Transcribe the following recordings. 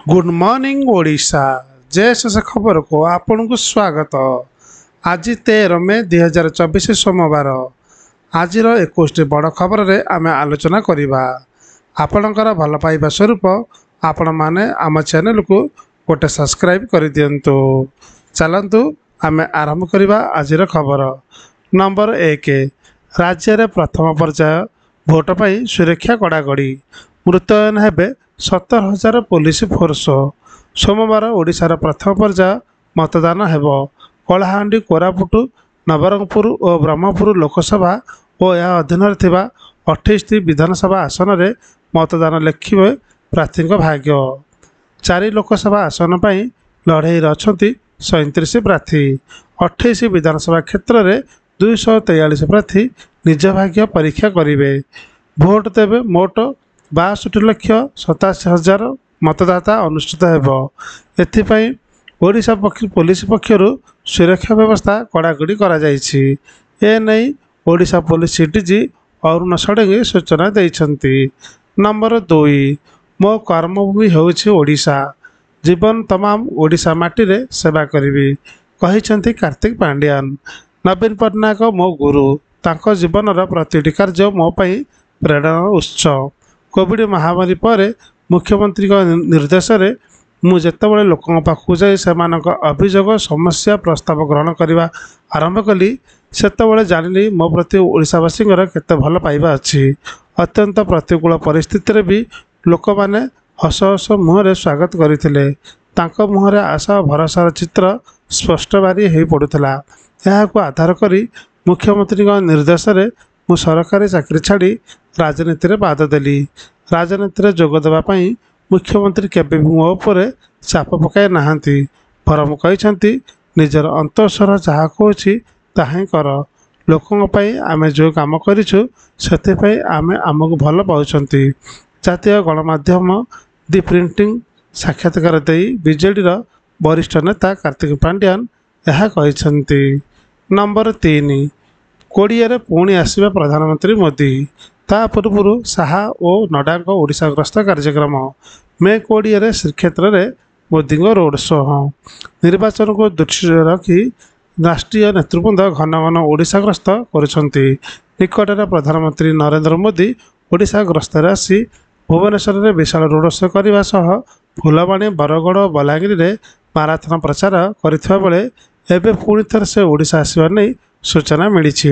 Good morning Odisha, JSS ଖବରକୁ ଆପଣଙ୍କୁ ସ୍ୱାଗତ। ଆଜି 13 ମେ 2024 ସୋମବାର। ଆଜିର 21ଟି ବଡ଼ ଖବରରେ ଆମେ ଆଲୋଚନା କରିବା। ଆପଣଙ୍କର ଭଲ ପାଇବା ସ୍ୱରୂପ ଆପଣମାନେ ଆମ ଚ୍ୟାନେଲକୁ ଗୋଟେ ସବସ୍କ୍ରାଇବ୍ କରିଦିଅନ୍ତୁ। ଚାଲନ୍ତୁ ଆମେ ଆରମ୍ଭ କରିବା ଆଜିର ଖବର। ନମ୍ବର 1, ରାଜ୍ୟରେ ପ୍ରଥମ ପର୍ଯ୍ୟାୟ ଭୋଟ ପାଇଁ ସୁରକ୍ଷା କଡ଼ାକଡ଼ି, ମୁତୟନ ହେବେ 17,000 ପୋଲିସ ଫୋର୍ସ। ସୋମବାର ଓଡ଼ିଶାର ପ୍ରଥମ ପର୍ଯ୍ୟାୟ ମତଦାନ ହେବ। କଳାହାଣ୍ଡି, କୋରାପୁଟ, ନବରଙ୍ଗପୁର ଓ ବ୍ରହ୍ମପୁର ଲୋକସଭା ଓ ଏହା ଅଧୀନରେ ଥିବା 28ଟି ବିଧାନସଭା ଆସନରେ ମତଦାନ ଲେଖିବେ ପ୍ରାର୍ଥୀଙ୍କ ଭାଗ୍ୟ। 4 ଲୋକସଭା ଆସନ ପାଇଁ ଲଢ଼େଇରେ ଅଛନ୍ତି 37 ପ୍ରାର୍ଥୀ। 28 ବିଧାନସଭା କ୍ଷେତ୍ରରେ 243 ପ୍ରାର୍ଥୀ ନିଜ ଭାଗ୍ୟ ପରୀକ୍ଷା କରିବେ। ଭୋଟ ଦେବେ ମୋଟ 62,87,000 ମତଦାତା ଅନୁଷ୍ଠିତ ହେବ। ଏଥିପାଇଁ ଓଡ଼ିଶା ପୋଲିସ ପକ୍ଷରୁ ସୁରକ୍ଷା ବ୍ୟବସ୍ଥା କଡ଼ାକଡ଼ି କରାଯାଇଛି। ଏନେଇ ଓଡ଼ିଶା ପୋଲିସ ଡିଜି ଅରୁଣ ଷଡ଼ଙ୍ଗୀ ସୂଚନା ଦେଇଛନ୍ତି। ନମ୍ବର 2, ମୋ କର୍ମଭୂମି ହେଉଛି ଓଡ଼ିଶା, ଜୀବନ ତମାମ ଓଡ଼ିଶା ମାଟିରେ ସେବା କରିବି, କହିଛନ୍ତି କାର୍ତ୍ତିକ ପାଣ୍ଡିଆନ। ନବୀନ ପଟ୍ଟନାୟକ ମୋ ଗୁରୁ, ତାଙ୍କ ଜୀବନର ପ୍ରତିଟି କାର୍ଯ୍ୟ ମୋ ପାଇଁ ପ୍ରେରଣାର ଉତ୍ସ। କୋଭିଡ଼ ମହାମାରୀ ପରେ ମୁଖ୍ୟମନ୍ତ୍ରୀଙ୍କ ନିର୍ଦ୍ଦେଶରେ ମୁଁ ଯେତେବେଳେ ଲୋକଙ୍କ ପାଖକୁ ଯାଇ ସେମାନଙ୍କ ଅଭିଯୋଗ, ସମସ୍ୟା, ପ୍ରସ୍ତାବ ଗ୍ରହଣ କରିବା ଆରମ୍ଭ କଲି, ସେତେବେଳେ ଜାଣିଲି ମୋ ପ୍ରତି ଓଡ଼ିଶାବାସୀଙ୍କର କେତେ ଭଲ ପାଇବା ଅଛି। ଅତ୍ୟନ୍ତ ପ୍ରତିକୂଳ ପରିସ୍ଥିତିରେ ବି ଲୋକମାନେ ହସ ହସ ମୁହଁରେ ସ୍ୱାଗତ କରିଥିଲେ। ତାଙ୍କ ମୁହଁରେ ଆଶା ଓ ଭରସାର ଚିତ୍ର ସ୍ପଷ୍ଟ ବାରି ହୋଇପଡ଼ୁଥିଲା। ଏହାକୁ ଆଧାର କରି ମୁଖ୍ୟମନ୍ତ୍ରୀଙ୍କ ନିର୍ଦ୍ଦେଶରେ ମୁଁ ସରକାରୀ ଚାକିରି ଛାଡ଼ି ରାଜନୀତିରେ ପାଦ ଦେଲି। ରାଜନୀତିରେ ଯୋଗ ଦେବା ପାଇଁ ମୁଖ୍ୟମନ୍ତ୍ରୀ କେବେ ବି ମୋ ଉପରେ ଚାପ ପକାଇ ନାହାନ୍ତି। ବରଂ କହିଛନ୍ତି, ନିଜର ଅନ୍ତଃସ୍ୱର ଯାହା କହୁଛି ତାହା ହିଁ କର। ଲୋକଙ୍କ ପାଇଁ ଆମେ ଯେଉଁ କାମ କରିଛୁ, ସେଥିପାଇଁ ଆମେ ଆମକୁ ଭଲ ପାଉଛନ୍ତି। ଜାତୀୟ ଗଣମାଧ୍ୟମ ଦି ପ୍ରିଣ୍ଟିଂ ସାକ୍ଷାତକାର ଦେଇ ବିଜେଡ଼ିର ବରିଷ୍ଠ ନେତା କାର୍ତ୍ତିକ ପାଣ୍ଡିଆନ ଏହା କହିଛନ୍ତି। ନମ୍ବର 3, 20ରେ ପୁଣି ଆସିବେ ପ୍ରଧାନମନ୍ତ୍ରୀ ମୋଦି। ତା ପୂର୍ବରୁ ଶାହା ଓ ନଡ୍ଡାଙ୍କ ଓଡ଼ିଶା ଗସ୍ତ କାର୍ଯ୍ୟକ୍ରମ। ମେ 20ରେ ଶ୍ରୀକ୍ଷେତ୍ରରେ ମୋଦିଙ୍କ ରୋଡ୍ ଶୋ। ନିର୍ବାଚନକୁ ଦୃଷ୍ଟିରେ ରଖି ରାଷ୍ଟ୍ରୀୟ ନେତୃବୃନ୍ଦ ଘନ ଘନ ଓଡ଼ିଶା ଗସ୍ତ କରୁଛନ୍ତି। ନିକଟରେ ପ୍ରଧାନମନ୍ତ୍ରୀ ନରେନ୍ଦ୍ର ମୋଦି ଓଡ଼ିଶା ଗସ୍ତରେ ଆସି ଭୁବନେଶ୍ୱରରେ ବିଶାଳ ରୋଡ୍ ଶୋ କରିବା ସହ ଫୁଲବାଣୀ, ବରଗଡ଼ ଓ ବଲାଙ୍ଗୀରରେ ମାରାଥନ ପ୍ରଚାର କରିଥିବା ବେଳେ ଏବେ ପୁଣି ଥରେ ସେ ଓଡ଼ିଶା ଆସିବା ନେଇ ସୂଚନା ମିଳିଛି।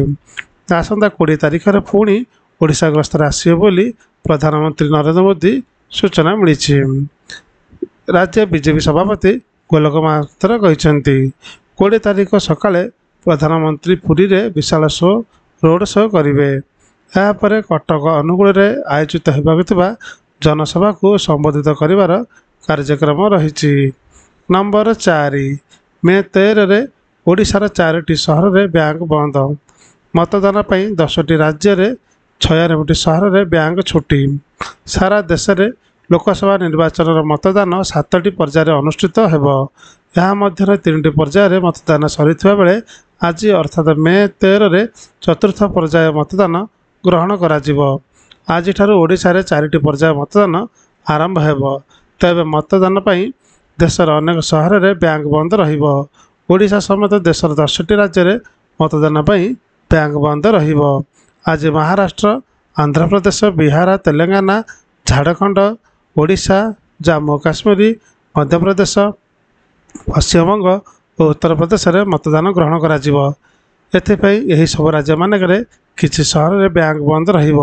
ଆସନ୍ତା 20 ତାରିଖରେ ପୁଣି ଓଡ଼ିଶା ଗସ୍ତରେ ଆସିବେ ବୋଲି ପ୍ରଧାନମନ୍ତ୍ରୀ ନରେନ୍ଦ୍ର ମୋଦି ସୂଚନା ମିଳିଛି। ରାଜ୍ୟ ବିଜେପି ସଭାପତି ଗୋଲକ ମହାପାତ୍ର କହିଛନ୍ତି, 20 ତାରିଖ ସକାଳେ ପ୍ରଧାନମନ୍ତ୍ରୀ ପୁରୀରେ ବିଶାଳ ରୋଡ୍ ଶୋ କରିବେ। ଏହାପରେ କଟକ, ଅନୁଗୁଳରେ ଆୟୋଜିତ ହେବାକୁ ଥିବା ଜନସଭାକୁ ସମ୍ବୋଧିତ କରିବାର କାର୍ଯ୍ୟକ୍ରମ ରହିଛି। ନମ୍ବର 4, ମେ 13ରେ ଓଡ଼ିଶାର 4ଟି ସହରରେ ବ୍ୟାଙ୍କ ବନ୍ଦ। ମତଦାନ ପାଇଁ 10ଟି ରାଜ୍ୟରେ 96ଟି ସହରରେ ବ୍ୟାଙ୍କ ଛୁଟି। ସାରା ଦେଶରେ ଲୋକସଭା ନିର୍ବାଚନର ମତଦାନ 7ଟି ପର୍ଯ୍ୟାୟରେ ଅନୁଷ୍ଠିତ ହେବ। ଏହା ମଧ୍ୟରେ 3ଟି ପର୍ଯ୍ୟାୟରେ ମତଦାନ ସରିଥିବା ବେଳେ ଆଜି ଅର୍ଥାତ ମେ 13ରେ ଚତୁର୍ଥ ପର୍ଯ୍ୟାୟ ମତଦାନ ଗ୍ରହଣ କରାଯିବ। ଆଜିଠାରୁ ଓଡ଼ିଶାରେ 4ଟି ପର୍ଯ୍ୟାୟ ମତଦାନ ଆରମ୍ଭ ହେବ। ତେବେ ମତଦାନ ପାଇଁ ଦେଶର ଅନେକ ସହରରେ ବ୍ୟାଙ୍କ ବନ୍ଦ ରହିବ। ଓଡ଼ିଶା ସମେତ ଦେଶର 10ଟି ରାଜ୍ୟରେ ମତଦାନ ପାଇଁ ବ୍ୟାଙ୍କ ବନ୍ଦ ରହିବ। ଆଜି ମହାରାଷ୍ଟ୍ର, ଆନ୍ଧ୍ରପ୍ରଦେଶ, ବିହାର, ତେଲେଙ୍ଗାନା, ଝାଡ଼ଖଣ୍ଡ, ଓଡ଼ିଶା, ଜାମ୍ମୁ କାଶ୍ମୀର, ମଧ୍ୟପ୍ରଦେଶ, ପଶ୍ଚିମବଙ୍ଗ ଓ ଉତ୍ତରପ୍ରଦେଶରେ ମତଦାନ ଗ୍ରହଣ କରାଯିବ। ଏଥିପାଇଁ ଏହିସବୁ ରାଜ୍ୟମାନଙ୍କରେ କିଛି ସହରରେ ବ୍ୟାଙ୍କ ବନ୍ଦ ରହିବ।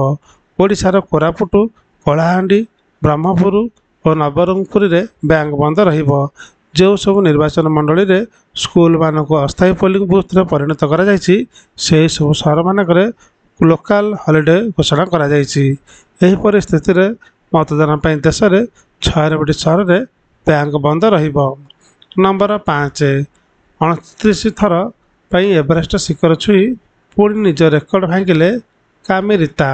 ଓଡ଼ିଶାର କୋରାପୁଟ, କଳାହାଣ୍ଡି, ବ୍ରହ୍ମପୁର ଓ ନବରଙ୍ଗପୁରରେ ବ୍ୟାଙ୍କ ବନ୍ଦ ରହିବ। ଯେଉଁ ସବୁ ନିର୍ବାଚନ ମଣ୍ଡଳୀରେ ସ୍କୁଲମାନଙ୍କୁ ଅସ୍ଥାୟୀ ପୋଲିଂ ବୁଥରେ ପରିଣତ କରାଯାଇଛି, ସେହିସବୁ ସହରମାନଙ୍କରେ ଲୋକାଲ ହଲିଡେ ଘୋଷଣା କରାଯାଇଛି। ଏହିପରି ସ୍ଥିତିରେ ମତଦାନ ପାଇଁ ଦେଶରେ 96ଟି ସହରରେ ବ୍ୟାଙ୍କ ବନ୍ଦ ରହିବ। ନମ୍ବର 5, 29 ଥର ପାଇଁ ଏଭରେଷ୍ଟ ଶିଖର ଛୁଇଁ ପୁଣି ନିଜ ରେକର୍ଡ ଭାଙ୍ଗିଲେ କାମିରିତା।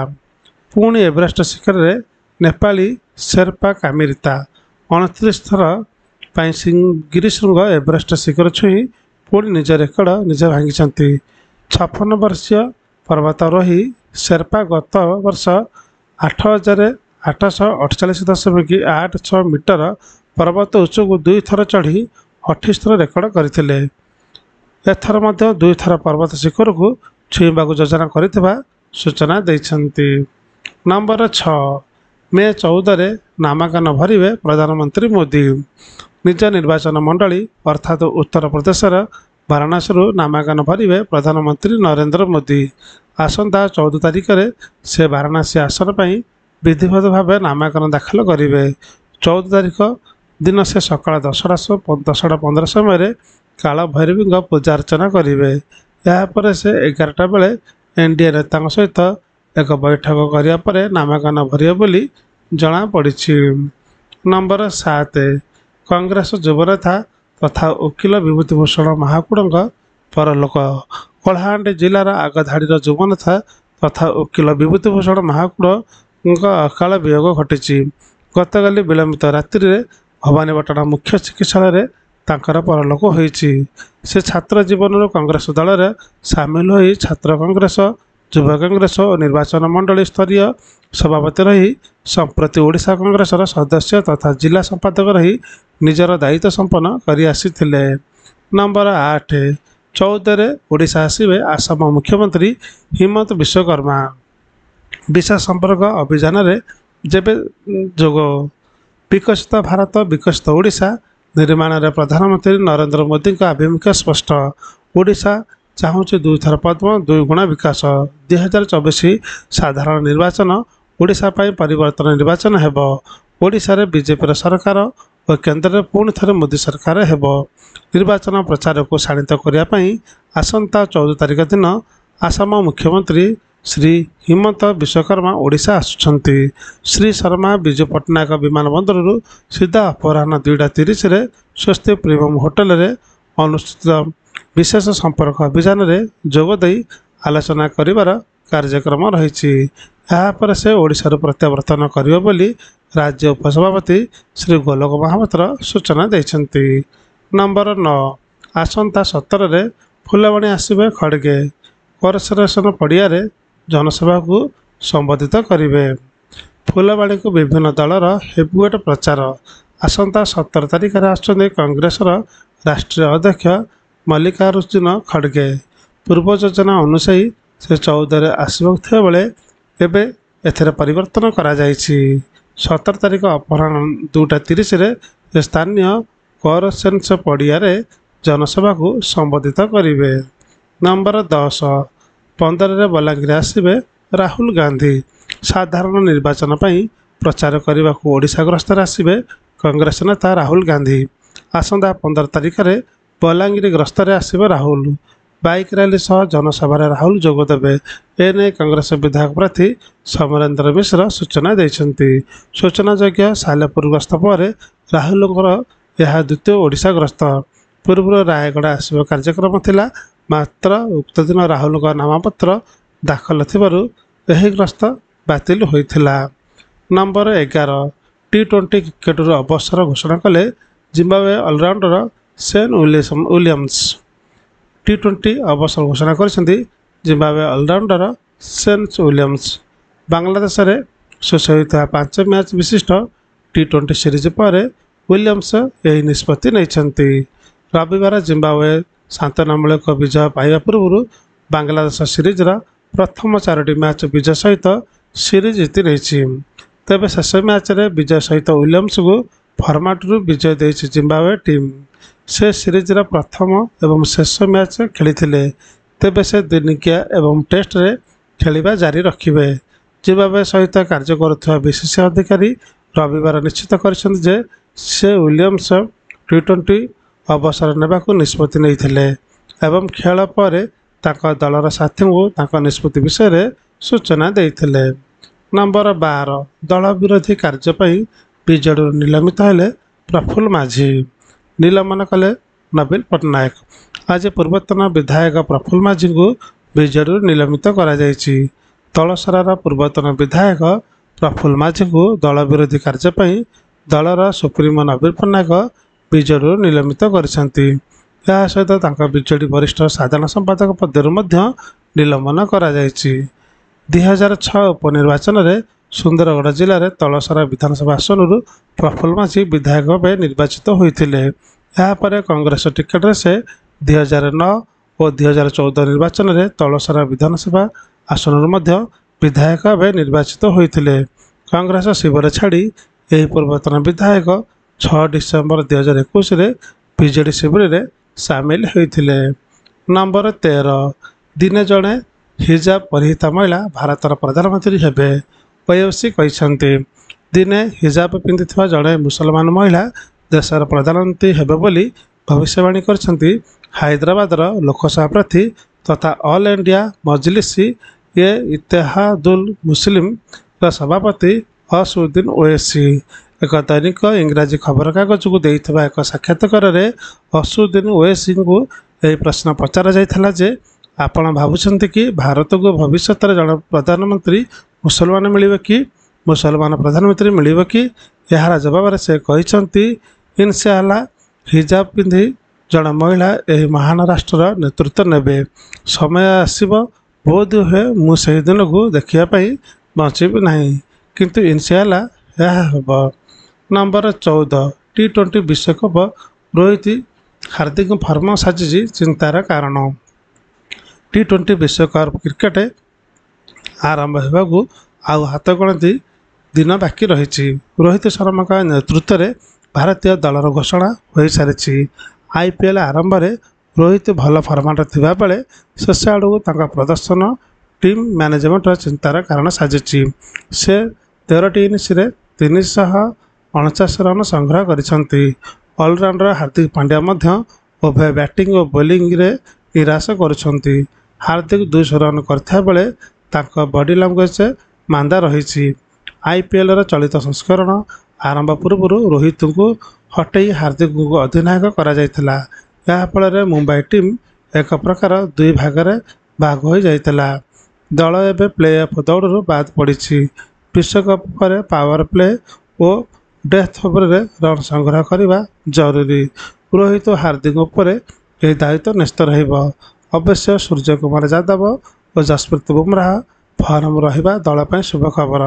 ପୁଣି ଏଭରେଷ୍ଟ ଶିଖରରେ ନେପାଳୀ ସେର୍ପା କାମିରିତା 29 ଥର ପାଇଁ ଗିରିଶୃଙ୍ଗ ଏଭରେଷ୍ଟ ଶିଖର ଛୁଇଁ ପୁଣି ନିଜ ରେକର୍ଡ ନିଜେ ଭାଙ୍ଗିଛନ୍ତି। 56 ବର୍ଷୀୟ ପର୍ବତାରୋହୀ ସେର୍ପା ଗତ ବର୍ଷ 8848.86 ମିଟର ପର୍ବତ ଉଚ୍ଚକୁ 2 ଥର ଚଢ଼ି 28 ଥର ରେକର୍ଡ କରିଥିଲେ। ଏଥର ମଧ୍ୟ 2 ଥର ପର୍ବତ ଶିଖରକୁ ଛୁଇଁବାକୁ ଯୋଜନା କରିଥିବା ସୂଚନା ଦେଇଛନ୍ତି। ନମ୍ବର 6, ମେ 14ରେ ନାମାଙ୍କନ ଭରିବେ ପ୍ରଧାନମନ୍ତ୍ରୀ ମୋଦି। ନିଜ ନିର୍ବାଚନ ମଣ୍ଡଳୀ ଅର୍ଥାତ୍ ଉତ୍ତରପ୍ରଦେଶର ବାରାଣାସୀରୁ ନାମାଙ୍କନ ଭରିବେ ପ୍ରଧାନମନ୍ତ୍ରୀ ନରେନ୍ଦ୍ର ମୋଦି। ଆସନ୍ତା 14 ତାରିଖରେ ସେ ବାରାଣାସୀ ଆସନ ପାଇଁ ବିଧିବଦ୍ଧ ଭାବେ ନାମାଙ୍କନ ଦାଖଲ କରିବେ। 14 ତାରିଖ ଦିନ ସେ ସକାଳ 10ଟା 10:15 ସମୟରେ କାଳ ଭୈରବୀଙ୍କ ପୂଜାର୍ଚ୍ଚନା କରିବେ। ଏହାପରେ ସେ 11ଟା ବେଳେ ଏନ୍ଡିଏ ନେତାଙ୍କ ସହିତ ଏକ ବୈଠକ କରିବା ପରେ ନାମାଙ୍କନ ଭରିବେ ବୋଲି ଜଣାପଡ଼ିଛି। ନମ୍ବର 7, କଂଗ୍ରେସ ଯୁବନେତା ତଥା ଓକିଲ ବିଭୂତି ଭୂଷଣ ମହାକୁଡ଼ଙ୍କ ପରଲୋକ। କଳାହାଣ୍ଡି ଜିଲ୍ଲାର ଆଗଧାଡ଼ିର ଯୁବନେତା ତଥା ଓକିଲ ବିଭୂତି ଭୂଷଣ ମହାକୁଡ଼ଙ୍କ ଅକାଳ ବିୟୋଗ ଘଟିଛି। ଗତକାଲି ବିଳମ୍ବିତ ରାତ୍ରିରେ ଭବାନୀପାଟଣା ମୁଖ୍ୟ ଚିକିତ୍ସାଳୟରେ ତାଙ୍କର ପରଲୋକ ହୋଇଛି। ସେ ଛାତ୍ର ଜୀବନରୁ କଂଗ୍ରେସ ଦଳରେ ସାମିଲ ହୋଇ ଛାତ୍ର କଂଗ୍ରେସ, ଯୁବ କଂଗ୍ରେସ ଓ ନିର୍ବାଚନ ମଣ୍ଡଳୀ ସ୍ତରୀୟ ସଭାପତି ରହି ସମ୍ପ୍ରତି ଓଡ଼ିଶା କଂଗ୍ରେସର ସଦସ୍ୟ ତଥା ଜିଲ୍ଲା ସମ୍ପାଦକ ରହି ନିଜର ଦାୟିତ୍ୱ ସମ୍ପନ୍ନ କରିଆସିଥିଲେ। ନମ୍ବର 8, 14ରେ ଓଡ଼ିଶା ଆସିବେ ଆସାମ ମୁଖ୍ୟମନ୍ତ୍ରୀ ହିମନ୍ତ ବିଶ୍ୱକର୍ମା। ବିଶେଷ ସମ୍ପର୍କ ଅଭିଯାନରେ ଯେବେ ଯୋଗ। ବିକଶିତ ଭାରତ, ବିକଶିତ ଓଡ଼ିଶା ନିର୍ମାଣରେ ପ୍ରଧାନମନ୍ତ୍ରୀ ନରେନ୍ଦ୍ର ମୋଦିଙ୍କ ଆଭିମୁଖ୍ୟ ସ୍ପଷ୍ଟ। ଓଡ଼ିଶା ଚାହୁଁଛି ଦୁଇଥର ପଦ୍ମ, ଦୁଇଗୁଣା ବିକାଶ। 2024 ସାଧାରଣ ନିର୍ବାଚନ ଓଡ଼ିଶା ପାଇଁ ପରିବର୍ତ୍ତନ ନିର୍ବାଚନ ହେବ। ଓଡ଼ିଶାରେ ବିଜେପିର ସରକାର ଓ କେନ୍ଦ୍ରରେ ପୁଣି ଥରେ ମୋଦି ସରକାର ହେବ। ନିର୍ବାଚନ ପ୍ରଚାରକୁ ଶାଣିତ କରିବା ପାଇଁ ଆସନ୍ତା 14 ତାରିଖ ଦିନ ଆସାମ ମୁଖ୍ୟମନ୍ତ୍ରୀ ଶ୍ରୀ ହିମନ୍ତ ବିଶ୍ୱକର୍ମା ଓଡ଼ିଶା ଆସୁଛନ୍ତି। ଶ୍ରୀ ଶର୍ମା ବିଜୁ ପଟ୍ଟନାୟକ ବିମାନ ବନ୍ଦରରୁ ସିଧା ଅପରାହ୍ନ 2ଟା 30ରେ ସ୍ୱସ୍ତି ପ୍ରିମିୟମ ହୋଟେଲରେ ଅନୁଷ୍ଠିତ ବିଶେଷ ସମ୍ପର୍କ ଅଭିଯାନରେ ଯୋଗ ଦେଇ ଆଲୋଚନା କରିବାର କାର୍ଯ୍ୟକ୍ରମ ରହିଛି। ଏହାପରେ ସେ ଓଡ଼ିଶାରୁ ପ୍ରତ୍ୟାବର୍ତ୍ତନ କରିବେ ବୋଲି ରାଜ୍ୟ ଉପସଭାପତି ଶ୍ରୀ ଗୋଲକ ମହାପାତ୍ର ସୂଚନା ଦେଇଛନ୍ତି। ନମ୍ବର 9, ଆସନ୍ତା 17ରେ ଫୁଲବାଣୀ ଆସିବେ ଖଡ଼ଗେ। କର୍ପୋରେସନ ପଡ଼ିଆରେ ଜନସଭାକୁ ସମ୍ବୋଧିତ କରିବେ। ଫୁଲବାଣୀକୁ ବିଭିନ୍ନ ଦଳର ହେଭିୱେଟ୍ ପ୍ରଚାର। ଆସନ୍ତା 17 ତାରିଖରେ ଆସୁଛନ୍ତି କଂଗ୍ରେସର ରାଷ୍ଟ୍ରୀୟ ଅଧ୍ୟକ୍ଷ ମଲ୍ଲିକାର୍ଜୁନ ଖଡ଼ଗେ। ପୂର୍ବ ଯୋଜନା ଅନୁଯାୟୀ ସେ 14ରେ ଆସିବାକୁ ଥିବାବେଳେ ଏବେ ଏଥିରେ ପରିବର୍ତ୍ତନ କରାଯାଇଛି। 17 ତାରିଖ ଅପରାହ୍ନ 2ଟା 30ରେ ସେ ସ୍ଥାନୀୟ କର୍ପୋରେସନ ପଡ଼ିଆରେ ଜନସଭାକୁ ସମ୍ବୋଧିତ କରିବେ। ନମ୍ବର 10, 15ରେ ବଲାଙ୍ଗୀର ଆସିବେ ରାହୁଲ ଗାନ୍ଧୀ। ସାଧାରଣ ନିର୍ବାଚନ ପାଇଁ ପ୍ରଚାର କରିବାକୁ ଓଡ଼ିଶା ଗସ୍ତରେ ଆସିବେ କଂଗ୍ରେସ ନେତା ରାହୁଲ ଗାନ୍ଧୀ। ଆସନ୍ତା 15 ତାରିଖରେ ବଲାଙ୍ଗୀର ଗସ୍ତରେ ଆସିବେ ରାହୁଲ। ବାଇକ୍ ରାଲି ସହ ଜନସଭାରେ ରାହୁଲ ଯୋଗଦେବେ। ଏନେଇ କଂଗ୍ରେସ ବିଧାୟକ ପ୍ରାର୍ଥୀ ସମରେନ୍ଦ୍ର ମିଶ୍ର ସୂଚନା ଦେଇଛନ୍ତି। ସୂଚନାଯୋଗ୍ୟ, ସାଲେପୁର ଗସ୍ତ ପରେ ରାହୁଲଙ୍କର ଏହା ଦ୍ୱିତୀୟ ଓଡ଼ିଶା ଗସ୍ତ। ପୂର୍ବରୁ ରାୟଗଡ଼ା ଆସିବା କାର୍ଯ୍ୟକ୍ରମ ଥିଲା, ମାତ୍ର ଉକ୍ତ ଦିନ ରାହୁଲଙ୍କ ନାମପତ୍ର ଦାଖଲ ଥିବାରୁ ଏହି ଗସ୍ତ ବାତିଲ ହୋଇଥିଲା। ନମ୍ବର 11, ଟି-20 କ୍ରିକେଟରୁ ଅବସର ଘୋଷଣା କଲେ ଜିମ୍ବାୱେ ଅଲରାଉଣ୍ଡର ସେନ୍ ୱିଲିୟମ୍ସ। ଟି-20 ଅବସର ଘୋଷଣା କରିଛନ୍ତି ଜିମ୍ବାୱେ ଅଲରାଉଣ୍ଡର ସେନ୍ ୱିଲିୟମ୍ସ। ବାଂଲାଦେଶରେ ଶେଷ ହୋଇଥିବା 5 ମ୍ୟାଚ୍ ବିଶିଷ୍ଟ ଟି-20 ସିରିଜ୍ ପରେ ୱିଲିୟମ୍ସ ଏହି ନିଷ୍ପତ୍ତି ନେଇଛନ୍ତି। ରବିବାର ଜିମ୍ବାୱେ ସାନ୍ତ୍ୱନାମୂଳକ ବିଜୟ ପାଇବା ପୂର୍ବରୁ ବାଂଲାଦେଶ ସିରିଜ୍ର ପ୍ରଥମ ଚାରୋଟି ମ୍ୟାଚ୍ ବିଜୟ ସହିତ ସିରିଜ୍ ଜିତି ନେଇଛି। ତେବେ ଶେଷ ମ୍ୟାଚ୍ରେ ବିଜୟ ସହିତ ୱିଲିୟମ୍ସଙ୍କୁ ଫର୍ମାଟରୁ ବିଜୟ ଦେଇଛି ଜିମ୍ବାୱେ ଟିମ୍। ସେ ସିରିଜ୍ର ପ୍ରଥମ ଏବଂ ଶେଷ ମ୍ୟାଚ୍ ଖେଳିଥିଲେ। ତେବେ ସେ ଦିନିକିଆ ଏବଂ ଟେଷ୍ଟରେ ଖେଳିବା ଜାରି ରଖିବେ। ଜିମ୍ବାୱେ ସହିତ କାର୍ଯ୍ୟ କରୁଥିବା ବିସିସିଆଇ ଅଧିକାରୀ ରବିବାର ନିଶ୍ଚିତ କରିଛନ୍ତି ଯେ ସେ ୱିଲିୟମ୍ସ ଟି-20 ଅବସର ନେବାକୁ ନିଷ୍ପତ୍ତି ନେଇଥିଲେ ଏବଂ ଖେଳ ପରେ ତାଙ୍କ ଦଳର ସାଥୀଙ୍କୁ ତାଙ୍କ ନିଷ୍ପତ୍ତି ବିଷୟରେ ସୂଚନା ଦେଇଥିଲେ। ନମ୍ବର 12, ଦଳ ବିରୋଧୀ କାର୍ଯ୍ୟ ପାଇଁ ବିଜେଡ଼ିରୁ ନିଲମ୍ବିତ ହେଲେ ପ୍ରଫୁଲ୍ଲ ମାଝୀ। ନିଲମ୍ବନ କଲେ ନବୀନ ପଟ୍ଟନାୟକ। ଆଜି ପୂର୍ବତନ ବିଧାୟକ ପ୍ରଫୁଲ୍ଲ ମାଝୀଙ୍କୁ ବିଜେଡ଼ିରୁ ନିଲମ୍ବିତ କରାଯାଇଛି। ତଳସରାର ପୂର୍ବତନ ବିଧାୟକ ପ୍ରଫୁଲ୍ଲ ମାଝୀଙ୍କୁ ଦଳ ବିରୋଧୀ କାର୍ଯ୍ୟ ପାଇଁ ଦଳର ସୁପ୍ରିମୋ ନବୀନ ପଟ୍ଟନାୟକ ବିଜେଡ଼ିରୁ ନିଲମ୍ବିତ କରିଛନ୍ତି। ଏହା ସହିତ ତାଙ୍କ ବିଜେଡ଼ି ବରିଷ୍ଠ ସାଧାରଣ ସମ୍ପାଦକ ପଦରୁ ମଧ୍ୟ ନିଲମ୍ବନ କରାଯାଇଛି। 2006 ଉପନିର୍ବାଚନରେ ସୁନ୍ଦରଗଡ଼ ଜିଲ୍ଲାରେ ତଳସରା ବିଧାନସଭା ଆସନରୁ ପ୍ରଫୁଲ୍ଲ ମାଝୀ ବିଧାୟକ ଭାବେ ନିର୍ବାଚିତ ହୋଇଥିଲେ। ଏହାପରେ କଂଗ୍ରେସ ଟିକେଟରେ ସେ 2009 ଓ 2014 ନିର୍ବାଚନରେ ତଳସରା ବିଧାନସଭା ଆସନରୁ ମଧ୍ୟ ବିଧାୟକ ଭାବେ ନିର୍ବାଚିତ ହୋଇଥିଲେ। କଂଗ୍ରେସ ଶିବିର ଛାଡ଼ି ଏହି ପୂର୍ବତନ ବିଧାୟକ 6 ଡିସେମ୍ବର 2021ରେ ବିଜେଡି ଶିବିରରେ ସାମିଲ ହୋଇଥିଲେ। ନମ୍ବର 13, ଦିନେ ଜଣେ ହିଜାବ ପରିହିତା ମହିଳା ଭାରତର ପ୍ରଧାନମନ୍ତ୍ରୀ ହେବେ, ଓୱେସୀ କହିଛନ୍ତି। ଦିନେ ହିଜାବ ପିନ୍ଧିଥିବା ଜଣେ ମୁସଲମାନ ମହିଳା ଦେଶର ପ୍ରଧାନମନ୍ତ୍ରୀ ହେବେ ବୋଲି ଭବିଷ୍ୟବାଣୀ କରିଛନ୍ତି ହାଇଦ୍ରାବାଦର ଲୋକସଭା ପ୍ରାର୍ଥୀ ତଥା ଅଲ୍ ଇଣ୍ଡିଆ ମଜଲିସ୍-ଏ-ଇତ୍ତେହାଦୁଲ ମୁସଲିମର ସଭାପତି ଅସଦୁଦ୍ଦିନ ଓୱେସୀ। ଏକ ଦୈନିକ ଇଂରାଜୀ ଖବରକାଗଜକୁ ଦେଇଥିବା ଏକ ସାକ୍ଷାତକାରରେ ଅସଦୁଦ୍ଦିନ ଓୱେସୀଙ୍କୁ ଏହି ପ୍ରଶ୍ନ ପଚରାଯାଇଥିଲା ଯେ, ଆପଣ ଭାବୁଛନ୍ତି କି ଭାରତକୁ ଭବିଷ୍ୟତରେ ଜଣେ ପ୍ରଧାନମନ୍ତ୍ରୀ ମୁସଲମାନ ମିଳିବ କି? ମୁସଲମାନ ପ୍ରଧାନମନ୍ତ୍ରୀ ମିଳିବ କି? ଏହାର ଜବାବରେ ସେ କହିଛନ୍ତି, ଇନଶାଆଲ୍ଲାହ ହିଜାବ ପିନ୍ଧି ଜଣେ ମହିଳା ଏହି ମହାନ ରାଷ୍ଟ୍ରର ନେତୃତ୍ୱ ନେବେ। ସମୟ ଆସିବ, ବୋଧହୁଏ ମୁଁ ସେହି ଦିନକୁ ଦେଖିବା ପାଇଁ ବଞ୍ଚିବି ନାହିଁ, କିନ୍ତୁ ଇନଶାଆଲ୍ଲାହ ଏହା ହେବ। ନମ୍ବର 14, ଟି-20 ବିଶ୍ୱକପ ରୋହିତ ହାର୍ଦ୍ଦିକ ଫର୍ମ ସାଜିଛି ଚିନ୍ତାର କାରଣ। ଟି-20 ବିଶ୍ୱକପ୍ କ୍ରିକେଟ ଆରମ୍ଭ ହେବାକୁ ଆଉ ହାତଗଣତି ଦିନ ବାକି ରହିଛି। ରୋହିତ ଶର୍ମାଙ୍କ ନେତୃତ୍ୱରେ ଭାରତୀୟ ଦଳର ଘୋଷଣା ହୋଇସାରିଛି। ଆଇପିଏଲ୍ ଆରମ୍ଭରେ ରୋହିତ ଭଲ ଫର୍ମରେ ଥିବା ବେଳେ ଶେଷ ଆଡ଼କୁ ତାଙ୍କ ପ୍ରଦର୍ଶନ ଟିମ୍ ମ୍ୟାନେଜମେଣ୍ଟର ଚିନ୍ତାର କାରଣ ସାଜିଛି। ସେ 13ଟି ଇନିଂସରେ 349 ରନ୍ ସଂଗ୍ରହ କରିଛନ୍ତି। ଅଲରାଉଣ୍ଡର ହାର୍ଦ୍ଦିକ ପାଣ୍ଡ୍ୟା ମଧ୍ୟ ଉଭୟ ବ୍ୟାଟିଂ ଓ ବୋଲିଂରେ ନିରାଶ କରୁଛନ୍ତି। ହାର୍ଦ୍ଦିକ 200 ରନ୍ କରିଥିବା ବେଳେ ତାଙ୍କ ବଡି ଲାଙ୍ଗୁଏଜ ମାନ୍ଦା ରହିଛି। ଆଇପିଏଲର ଚଳିତ ସଂସ୍କରଣ ଆରମ୍ଭ ପୂର୍ବରୁ ରୋହିତଙ୍କୁ ହଟେଇ ହାର୍ଦ୍ଦିକଙ୍କୁ ଅଧିନାୟକ କରାଯାଇଥିଲା। ଏହାଫଳରେ ମୁମ୍ବାଇ ଟିମ୍ ଏକ ପ୍ରକାର ଦୁଇ ଭାଗରେ ଭାଗ ହୋଇଯାଇଥିଲା। ଦଳ ଏବେ ପ୍ଲେ-ଅଫ୍ ଦୌଡ଼ରୁ ବାଦ୍ ପଡ଼ିଛି। ବିଶ୍ୱକପ ପରେ ପାୱାର ପ୍ଲେ ଓ ଡେଥ୍ ଓଭରରେ ରନ୍ ସଂଗ୍ରହ କରିବା ଜରୁରୀ। ରୋହିତ ଓ ହାର୍ଦ୍ଦିକଙ୍କ ଉପରେ ଏହି ଦାୟିତ୍ୱ ନ୍ୟସ୍ତ ରହିବ। ଅବଶ୍ୟ ସୂର୍ଯ୍ୟକୁମାର ଯାଦବ ଓ ଯଶପ୍ରୀତ ବୁମରାହ ଫର୍ମରେ ରହିବା ଦଳ ପାଇଁ ଶୁଭ ଖବର।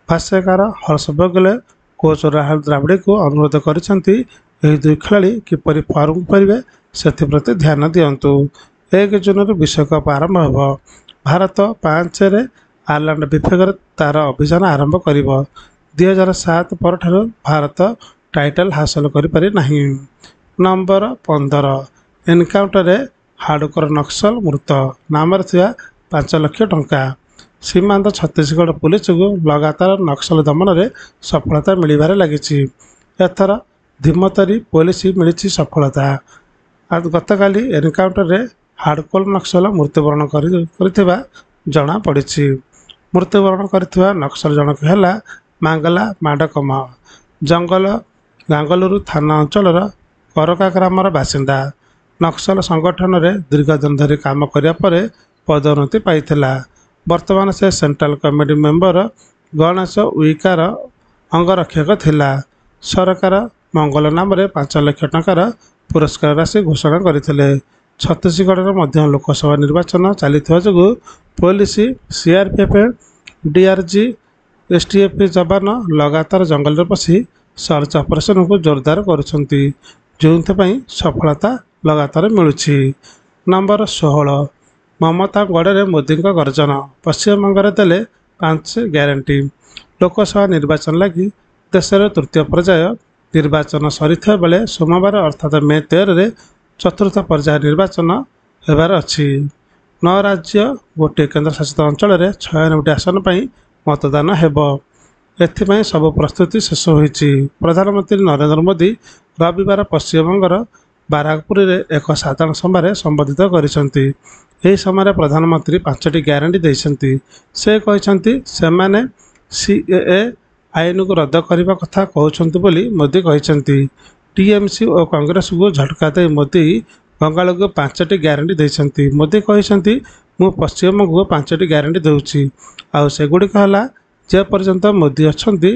ଭାଷ୍ୟକାର ହର୍ଷ ଭୋଗଲେ କୋଚ୍ ରାହୁଲ ଦ୍ରାବିଡ଼ଙ୍କୁ ଅନୁରୋଧ କରିଛନ୍ତି, ଏହି ଦୁଇ ଖେଳାଳି କିପରି ଫର୍ମକୁ ଫେରିବେ ସେଥିପ୍ରତି ଧ୍ୟାନ ଦିଅନ୍ତୁ। 1 ଜୁନରୁ ବିଶ୍ୱକପ୍ ଆରମ୍ଭ ହେବ। ଭାରତ 5ରେ ଆୟାରଲାଣ୍ଡ ବିପକ୍ଷରେ ତା'ର ଅଭିଯାନ ଆରମ୍ଭ କରିବ। 2007 ପରଠାରୁ ଭାରତ ଟାଇଟଲ ହାସଲ କରିପାରି ନାହିଁ। ନମ୍ବର 15, ଏନକାଉଣ୍ଟରରେ ହାର୍ଡକୋର ନକ୍ସଲ ମୃତ, ନାମରେ ଥିଲା 5 ଲକ୍ଷ ଟଙ୍କା। ସୀମାନ୍ତ ଛତିଶଗଡ଼ ପୁଲିସକୁ ଲଗାତାର ନକ୍ସଲ ଦମନରେ ସଫଳତା ମିଳିବାରେ ଲାଗିଛି। ଏଥର ଧମତରୀ ପୋଲିସକୁ ମିଳିଛି ସଫଳତା। ଗତକାଲି ଏନକାଉଣ୍ଟରରେ ହାର୍ଡକୋର ନକ୍ସଲ ମୃତ୍ୟୁବରଣ କରିଥିବା ଜଣାପଡ଼ିଛି। ମୃତ୍ୟୁବରଣ କରିଥିବା ନକ୍ସଲ ଜଣକ ହେଲା ମାଙ୍ଗଲା ମାଡକମ। ଜଙ୍ଗଲ ଗାଙ୍ଗାଲୁର ଥାନା ଅଞ୍ଚଳର କରକା ଗ୍ରାମର ବାସିନ୍ଦା। ନକ୍ସଲ ସଂଗଠନରେ ଦୀର୍ଘଦିନ ଧରି କାମ କରିବା ପରେ ପଦୋନ୍ନତି ପାଇଥିଲା। ବର୍ତ୍ତମାନ ସେ ସେଣ୍ଟ୍ରାଲ କମିଟି ମେମ୍ବର ଗଣେଶ ଉଇକାର ଅଙ୍ଗରକ୍ଷକ ଥିଲା। ସରକାର ମଙ୍ଗଲ ନାମରେ 5 ଲକ୍ଷ ଟଙ୍କାର ପୁରସ୍କାର ରାଶି ଘୋଷଣା କରିଥିଲେ। ଛତିଶଗଡ଼ରେ ମଧ୍ୟ ଲୋକସଭା ନିର୍ବାଚନ ଚାଲିଥିବା ଯୋଗୁଁ ପୋଲିସ, ସିଆରପିଏଫ୍, ଡିଆରଜି, ଏସଟିଏଫ୍ ଯବାନ ଲଗାତାର ଜଙ୍ଗଲରେ ପଶି ସର୍ଚ୍ଚ ଅପରେସନକୁ ଜୋରଦାର କରୁଛନ୍ତି, ଯେଉଁଥିପାଇଁ ସଫଳତା ଲଗାତାର ମିଳୁଛି। ନମ୍ବର 16, ମମତା ଗଡ଼ରେ ମୋଦିଙ୍କ ଗର୍ଜନ, ପଶ୍ଚିମବଙ୍ଗରେ ଦେଲେ 5 ଗ୍ୟାରେଣ୍ଟି। ଲୋକସଭା ନିର୍ବାଚନ ଲାଗି ଦେଶରେ ତୃତୀୟ ପର୍ଯ୍ୟାୟ ନିର୍ବାଚନ ସରିଥିବା ବେଳେ ସୋମବାର ଅର୍ଥାତ ମେ 13ରେ ଚତୁର୍ଥ ପର୍ଯ୍ୟାୟ ନିର୍ବାଚନ ହେବାର ଅଛି। ନଅ ରାଜ୍ୟ, ଗୋଟିଏ କେନ୍ଦ୍ରଶାସିତ ଅଞ୍ଚଳରେ 96ଟି ଆସନ ପାଇଁ ମତଦାନ ହେବ। ଏଥିପାଇଁ ସବୁ ପ୍ରସ୍ତୁତି ଶେଷ ହୋଇଛି। ପ୍ରଧାନମନ୍ତ୍ରୀ ନରେନ୍ଦ୍ର ମୋଦି ରବିବାର ପଶ୍ଚିମବଙ୍ଗର ବାରାକପୁରରେ ଏକ ସାଧାରଣ ସଭାରେ ସମ୍ବୋଧିତ କରିଛନ୍ତି। ଏହି ସମୟରେ ପ୍ରଧାନମନ୍ତ୍ରୀ ପାଞ୍ଚଟି ଗ୍ୟାରେଣ୍ଟି ଦେଇଛନ୍ତି। ସେ କହିଛନ୍ତି, ସେମାନେ ସିଏଏ ଆଇନକୁ ରଦ୍ଦ କରିବା କଥା କହୁଛନ୍ତି ବୋଲି ମୋଦି କହିଛନ୍ତି। ଟିଏମସି ଓ କଂଗ୍ରେସକୁ ଝଟକା ଦେଇ ମୋଦି ବଙ୍ଗାଳୀଙ୍କୁ ପାଞ୍ଚଟି ଗ୍ୟାରେଣ୍ଟି ଦେଇଛନ୍ତି। ମୋଦି କହିଛନ୍ତି, ମୁଁ ପଶ୍ଚିମବଙ୍ଗକୁ ପାଞ୍ଚଟି ଗ୍ୟାରେଣ୍ଟି ଦେଉଛି। ଆଉ ସେଗୁଡ଼ିକ ହେଲା, ଯେ ପର୍ଯ୍ୟନ୍ତ ମୋଦି ଅଛନ୍ତି,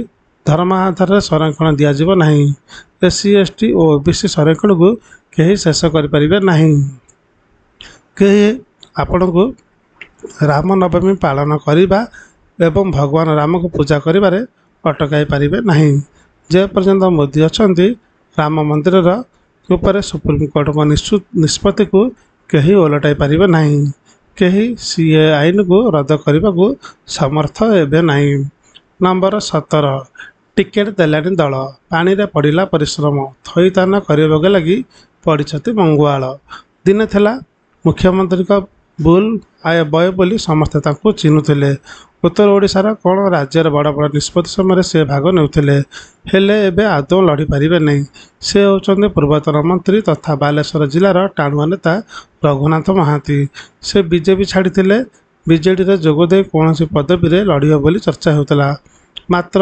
ଧର୍ମ ଆଧାରରେ ସଂରକ୍ଷଣ ଦିଆଯିବ ନାହିଁ। ଏସସି, ଏସଟି ଓ ଓବିସି ସଂରକ୍ଷଣକୁ କେହି ଶେଷ କରିପାରିବେ ନାହିଁ। କେହି ଆପଣଙ୍କୁ ରାମନବମୀ ପାଳନ କରିବା ଏବଂ ଭଗବାନ ରାମଙ୍କୁ ପୂଜା କରିବାରେ ଅଟକାଇ ପାରିବେ ନାହିଁ। ଯେ ପର୍ଯ୍ୟନ୍ତ ମୋଦି ଅଛନ୍ତି, ରାମ ମନ୍ଦିରର ଉପରେ ସୁପ୍ରିମକୋର୍ଟଙ୍କ ନିଷ୍ପତ୍ତିକୁ କେହି ଓଲଟାଇ ପାରିବେ ନାହିଁ। କେହି ସିଏଏ ଆଇନକୁ ରଦ୍ଦ କରିବାକୁ ସମର୍ଥ ହେବେ ନାହିଁ। ନମ୍ବର 17, ଟିକେଟ ଦେଲାନି ଦଳ, ପାଣିରେ ପଡ଼ିଲା ପରିଶ୍ରମ, ଥଇଥାନ କରିବାକୁ ଲାଗି ପଡ଼ିଛନ୍ତି ମଙ୍ଗୁଆଳ। ଦିନେ ଥିଲା ମୁଖ୍ୟମନ୍ତ୍ରୀଙ୍କ ବୁଲ୍ ଆୟ ବୟ ବୋଲି ସମସ୍ତେ ତାଙ୍କୁ ଚିହ୍ନୁଥିଲେ। ଉତ୍ତର ଓଡ଼ିଶାର କ'ଣ, ରାଜ୍ୟର ବଡ଼ ବଡ଼ ନିଷ୍ପତ୍ତି ସମୟରେ ସେ ଭାଗ ନେଉଥିଲେ। ହେଲେ ଏବେ ଆଦୌ ଲଢ଼ିପାରିବେ ନାହିଁ। ସେ ହେଉଛନ୍ତି ପୂର୍ବତନ ମନ୍ତ୍ରୀ ତଥା ବାଲେଶ୍ୱର ଜିଲ୍ଲାର ଟାଣୁଆ ନେତା ରଘୁନାଥ ମହାନ୍ତି। ସେ ବିଜେପି ଛାଡ଼ିଥିଲେ। ବିଜେଡ଼ିରେ ଯୋଗ ଦେଇ କୌଣସି ପଦବୀରେ ଲଢ଼ିବେ ବୋଲି ଚର୍ଚ୍ଚା ହେଉଥିଲା। ମାତ୍ର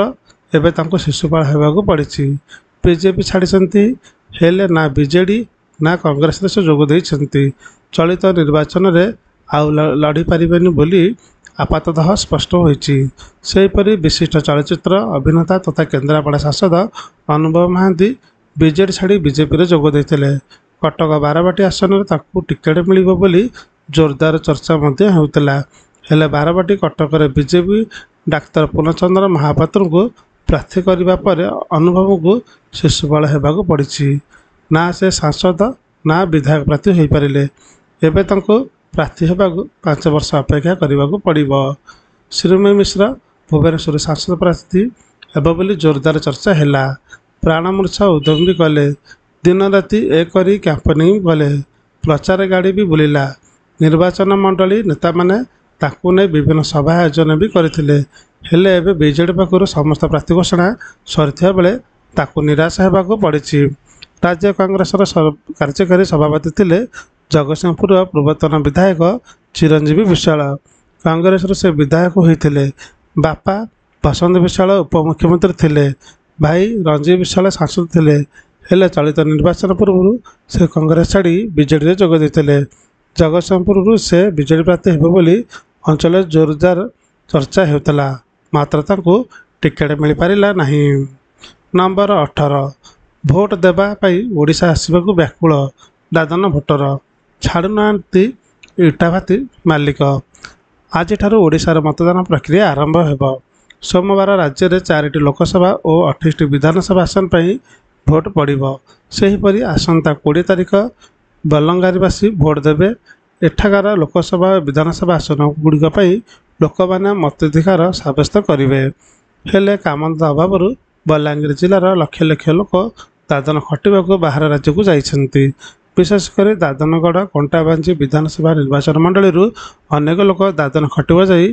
ଏବେ ତାଙ୍କୁ ଶିଶୁପାଳ ହେବାକୁ ପଡ଼ିଛି। ବିଜେପି ଛାଡ଼ିଛନ୍ତି, ହେଲେ ନା ବିଜେଡ଼ି ନା କଂଗ୍ରେସରେ ସେ ଯୋଗ ଦେଇଛନ୍ତି। ଚଳିତ ନିର୍ବାଚନରେ ଆଉ ଲଢ଼ିପାରିବେନି ବୋଲି ଆପାତତଃ ସ୍ପଷ୍ଟ ହୋଇଛି। ସେହିପରି ବିଶିଷ୍ଟ ଚଳଚ୍ଚିତ୍ର ଅଭିନେତା ତଥା କେନ୍ଦ୍ରାପଡ଼ା ସାଂସଦ ଅନୁଭବ ମହାନ୍ତି ବିଜେଡି ଛାଡ଼ି ବିଜେପିରେ ଯୋଗ ଦେଇଥିଲେ। କଟକ ବାରବାଟୀ ଆସନରେ ତାଙ୍କୁ ଟିକେଟ ମିଳିବ ବୋଲି ଜୋରଦାର ଚର୍ଚ୍ଚା ମଧ୍ୟ ହେଉଥିଲା। ହେଲେ ବାରବାଟୀ କଟକରେ ବିଜେପି ଡାକ୍ତର ପୂର୍ଣ୍ଣଚନ୍ଦ୍ର ମହାପାତ୍ରଙ୍କୁ ପ୍ରାର୍ଥୀ କରିବା ପରେ ଅନୁଭବଙ୍କୁ ଶିଶୁପାଳ ହେବାକୁ ପଡ଼ିଛି। ନା ସେ ସାଂସଦ ନା ବିଧାୟକ ପ୍ରାର୍ଥୀ ହୋଇପାରିଲେ। ଏବେ ତାଙ୍କୁ ପ୍ରାର୍ଥୀ ହେବାକୁ 5 ବର୍ଷ ଅପେକ୍ଷା କରିବାକୁ ପଡ଼ିବ। ଶ୍ରୀମୟୀ ମିଶ୍ର ଭୁବନେଶ୍ୱର ସାଂସଦ ପ୍ରାର୍ଥୀ ହେବ ବୋଲି ଜୋରଦାର ଚର୍ଚ୍ଚା ହେଲା। ପ୍ରାଣମୂର୍ଚ୍ଛା ଉଦ୍ୟମ ବି କଲେ। ଦିନରାତି ଏକ କରି କ୍ୟାମ୍ପେନିଂ କଲେ। ପ୍ରଚାର ଗାଡ଼ି ବି ବୁଲିଲା। ନିର୍ବାଚନ ମଣ୍ଡଳୀ ନେତାମାନେ ତାଙ୍କୁ ନେଇ ବିଭିନ୍ନ ସଭା ଆୟୋଜନ ବି କରିଥିଲେ। ହେଲେ ଏବେ ବିଜେଡି ପାଖରୁ ସମସ୍ତ ପ୍ରାର୍ଥୀ ଘୋଷଣା ସରିଥିବା ବେଳେ ତାକୁ ନିରାଶ ହେବାକୁ ପଡ଼ିଛି। ରାଜ୍ୟ କଂଗ୍ରେସର କାର୍ଯ୍ୟକାରୀ ସଭାପତି ଥିଲେ ଜଗତସିଂହପୁରର ପୂର୍ବତନ ବିଧାୟକ ଚିରଞ୍ଜୀବୀ ବିଶ୍ୱାଳ। କଂଗ୍ରେସରୁ ସେ ବିଧାୟକ ହୋଇଥିଲେ। ବାପା ବସନ୍ତ ବିଶ୍ୱାଳ ଉପମୁଖ୍ୟମନ୍ତ୍ରୀ ଥିଲେ। ଭାଇ ରଞ୍ଜୀବ ବିଶ୍ୱାଳ ସାଂସଦ ଥିଲେ। ହେଲେ ଚଳିତ ନିର୍ବାଚନ ପୂର୍ବରୁ ସେ କଂଗ୍ରେସ ଛାଡ଼ି ବିଜେଡ଼ିରେ ଯୋଗ ଦେଇଥିଲେ। ଜଗତସିଂହପୁରରୁ ସେ ବିଜେଡ଼ି ପ୍ରାର୍ଥୀ ହେବେ ବୋଲି ଅଞ୍ଚଳରେ ଜୋରଦାର ଚର୍ଚ୍ଚା ହେଉଥିଲା। ମାତ୍ର ତାଙ୍କୁ ଟିକେଟ ମିଳିପାରିଲା ନାହିଁ। ନମ୍ବର 18, ଭୋଟ ଦେବା ପାଇଁ ଓଡ଼ିଶା ଆସିବାକୁ ବ୍ୟାକୁଳ ଦାଦନ ଭୋଟର, ଛାଡ଼ୁନାହାନ୍ତି ଇଟାଭାଟି ମାଲିକ। ଆଜିଠାରୁ ଓଡ଼ିଶାର ମତଦାନ ପ୍ରକ୍ରିୟା ଆରମ୍ଭ ହେବ। ସୋମବାର ରାଜ୍ୟରେ 4ଟି ଲୋକସଭା ଓ 28ଟି ବିଧାନସଭା ଆସନ ପାଇଁ ଭୋଟ ପଡ଼ିବ। ସେହିପରି ଆସନ୍ତା 20 ତାରିଖ ବଲାଙ୍ଗୀରବାସୀ ଭୋଟ ଦେବେ। ଏଠାକାର ଲୋକସଭା ଓ ବିଧାନସଭା ଆସନଗୁଡ଼ିକ ପାଇଁ ଲୋକମାନେ ମତାଧିକାର ସାବ୍ୟସ୍ତ କରିବେ। ହେଲେ କାମଧନ୍ଦା ଅଭାବରୁ ବଲାଙ୍ଗୀର ଜିଲ୍ଲାର ଲକ୍ଷ ଲକ୍ଷ ଲୋକ ଦାଦନ ଖଟିବାକୁ ବାହାର ରାଜ୍ୟକୁ ଯାଇଛନ୍ତି। ବିଶେଷ କରି ଦାଦନଗଡ଼ କଣ୍ଟାବାଞ୍ଜି ବିଧାନସଭା ନିର୍ବାଚନ ମଣ୍ଡଳୀରୁ ଅନେକ ଲୋକ ଦାଦନ ଖଟିବାକୁ ଯାଇ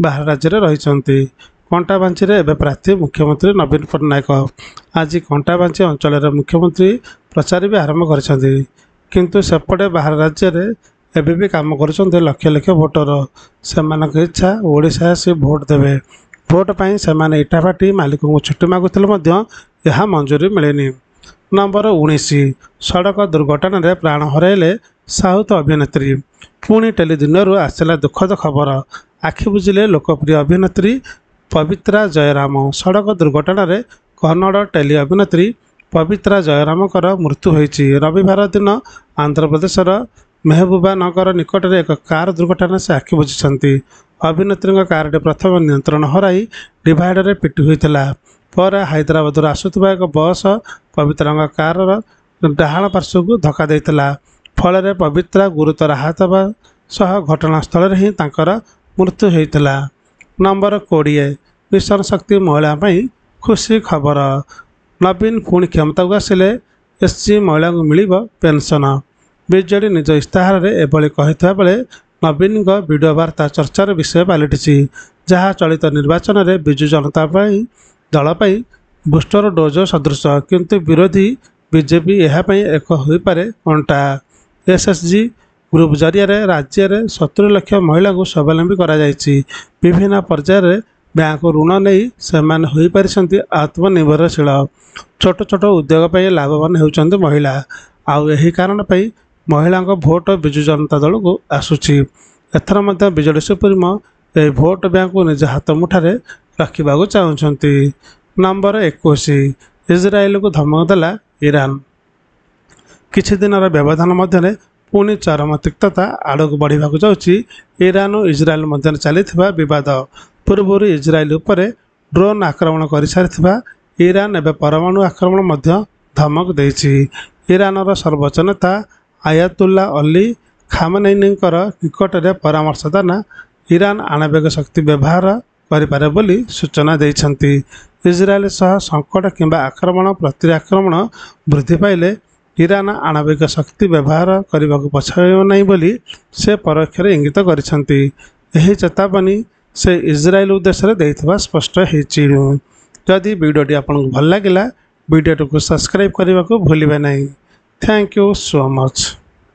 ବାହାର ରାଜ୍ୟରେ ରହିଛନ୍ତି। କଣ୍ଟାବାଞ୍ଜିରେ ଏବେ ପ୍ରାର୍ଥୀ ମୁଖ୍ୟମନ୍ତ୍ରୀ ନବୀନ ପଟ୍ଟନାୟକ। ଆଜି କଣ୍ଟାବାଞ୍ଜି ଅଞ୍ଚଳରେ ମୁଖ୍ୟମନ୍ତ୍ରୀ ପ୍ରଚାର ବି ଆରମ୍ଭ କରିଛନ୍ତି। କିନ୍ତୁ ସେପଟେ ବାହାର ରାଜ୍ୟରେ ଏବେ ବି କାମ କରୁଛନ୍ତି ଲକ୍ଷ ଲକ୍ଷ ଭୋଟର। ସେମାନଙ୍କ ଇଚ୍ଛା ଓଡ଼ିଶା ଆସି ଭୋଟ ଦେବେ। ଭୋଟ ପାଇଁ ସେମାନେ ଇଟାଭାଟି ମାଲିକଙ୍କୁ ଛୁଟି ମାଗୁଥିଲେ ମଧ୍ୟ ଏହା ମଞ୍ଜୁରୀ ମିଳିନି। ନମ୍ବର 19, ସଡ଼କ ଦୁର୍ଘଟଣାରେ ପ୍ରାଣ ହରାଇଲେ ସାଉଥ ଅଭିନେତ୍ରୀ। ପୁଣି ଟେଲି ଦୁନିଆରୁ ଆସିଲା ଦୁଃଖଦ ଖବର। ଆଖି ବୁଜିଲେ ଲୋକପ୍ରିୟ ଅଭିନେତ୍ରୀ ପବିତ୍ରା ଜୟରାମ। ସଡ଼କ ଦୁର୍ଘଟଣାରେ କନ୍ନଡ଼ ଟେଲି ଅଭିନେତ୍ରୀ ପବିତ୍ରା ଜୟରାମଙ୍କର ମୃତ୍ୟୁ ହୋଇଛି। ରବିବାର ଦିନ ଆନ୍ଧ୍ରପ୍ରଦେଶର ମେହବୁବା ନଗର ନିକଟରେ ଏକ କାର ଦୁର୍ଘଟଣାରେ ସେ ଆଖି ବୁଜିଛନ୍ତି। ଅଭିନେତ୍ରୀଙ୍କ କାରଟି ପ୍ରଥମେ ନିୟନ୍ତ୍ରଣ ହରାଇ ଡିଭାଇଡରରେ ପିଟି ହୋଇଥିଲା। ପରେ ହାଇଦ୍ରାବାଦରୁ ଆସୁଥିବା ଏକ ବସ୍ ପବିତ୍ରାଙ୍କ କାରର ଡାହାଣ ପାର୍ଶ୍ୱକୁ ଧକ୍କା ଦେଇଥିଲା। ଫଳରେ ପବିତ୍ରା ଗୁରୁତର ଆହତ ହେବା ସହ ଘଟଣାସ୍ଥଳରେ ହିଁ ତାଙ୍କର ମୃତ୍ୟୁ ହୋଇଥିଲା। ନମ୍ବର 20, ମିଶନ ଶକ୍ତି ମହିଳାଙ୍କ ପାଇଁ ଖୁସି ଖବର। ନବୀନ ପୁଣି କ୍ଷମତାକୁ ଆସିଲେ ଏସ୍ଜି ମହିଳାଙ୍କୁ ମିଳିବ ପେନ୍ସନ୍। ବିଜେଡି ନିଜ ଇସ୍ତାହାରରେ ଏଭଳି କହିଥିବା ବେଳେ ନବୀନଙ୍କ ଭିଡ଼ିଓ ବାର୍ତ୍ତା ଚର୍ଚ୍ଚାର ବିଷୟ ପାଲଟିଛି, ଯାହା ଚଳିତ ନିର୍ବାଚନରେ ବିଜୁ ଜନତା ପାଇଁ ଦଳ ପାଇଁ ବୁଷ୍ଟର ଡୋଜ ସଦୃଶ। କିନ୍ତୁ ବିରୋଧୀ ବିଜେପି ଏହା ପାଇଁ ଏକ ହୋଇପାରେ କଣ୍ଟା। ଏସ୍ଏସ୍ଜି ଗ୍ରୁପ୍ ଜରିଆରେ ରାଜ୍ୟରେ 70 ଲକ୍ଷ ମହିଳାଙ୍କୁ ସ୍ୱାବଲମ୍ବୀ କରାଯାଇଛି। ବିଭିନ୍ନ ପର୍ଯ୍ୟାୟରେ ବ୍ୟାଙ୍କ ଋଣ ନେଇ ସେମାନେ ହୋଇପାରିଛନ୍ତି ଆତ୍ମନିର୍ଭରଶୀଳ। ଛୋଟ ଛୋଟ ଉଦ୍ୟୋଗ ପାଇଁ ଲାଭବାନ ହେଉଛନ୍ତି ମହିଳା। ଆଉ ଏହି କାରଣ ପାଇଁ ମହିଳାଙ୍କ ଭୋଟ ବିଜୁ ଜନତା ଦଳକୁ ଆସୁଛି। ଏଥର ମଧ୍ୟ ବିଜେଡି ସୁପ୍ରିମୋ ଏହି ଭୋଟ ବ୍ୟାଙ୍କକୁ ନିଜ ହାତ ମୁଠାରେ ରଖିବାକୁ ଚାହୁଁଛନ୍ତି। ନମ୍ବର 21, ଇସ୍ରାଏଲକୁ ଧମକ ଦେଲା ଇରାନ। କିଛି ଦିନର ବ୍ୟବଧାନ ମଧ୍ୟରେ ପୁଣି ଚରମ ତିକ୍ତତା ଆଡ଼କୁ ବଢ଼ିବାକୁ ଯାଉଛି ଇରାନ ଓ ଇସ୍ରାଏଲ ମଧ୍ୟରେ ଚାଲିଥିବା ବିବାଦ। ପୂର୍ବରୁ ଇସ୍ରାଏଲ ଉପରେ ଡ୍ରୋନ୍ ଆକ୍ରମଣ କରିସାରିଥିବା ଇରାନ ଏବେ ପରମାଣୁ ଆକ୍ରମଣ ମଧ୍ୟ ଧମକ ଦେଇଛି। ଇରାନର ସର୍ବୋଚ୍ଚ ନେତା ଆୟାତୁଲ୍ଲା ଅଲି ଖାମନେଇଙ୍କର ନିକଟରେ ପରାମର୍ଶଦାତା ଇରାନ ଆଣବିକ ଶକ୍ତି ବ୍ୟବହାର କରିପାରେ ବୋଲି ସୂଚନା ଦେଇଛନ୍ତି। ଇସ୍ରାଏଲ ସହ ସଙ୍କଟ କିମ୍ବା ଆକ୍ରମଣ ପ୍ରତିଆକ୍ରମଣ ବୃଦ୍ଧି ପାଇଲେ ଇରାନ ଆଣବିକ ଶକ୍ତି ବ୍ୟବହାର କରିବାକୁ ପଛାଇବ ନାହିଁ ବୋଲି ସେ ପରୋକ୍ଷରେ ଇଙ୍ଗିତ କରିଛନ୍ତି। ଏହି ଚେତାବନୀ ସେ ଇସ୍ରାଏଲ ଉଦ୍ଦେଶ୍ୟରେ ଦେଇଥିବା ସ୍ପଷ୍ଟ ହୋଇଛି। ଯଦି ଭିଡ଼ିଓଟି ଆପଣଙ୍କୁ ଭଲ ଲାଗିଲା, ଭିଡ଼ିଓଟିକୁ ସବସ୍କ୍ରାଇବ୍ କରିବାକୁ ଭୁଲିବେ ନାହିଁ। Thank you so much.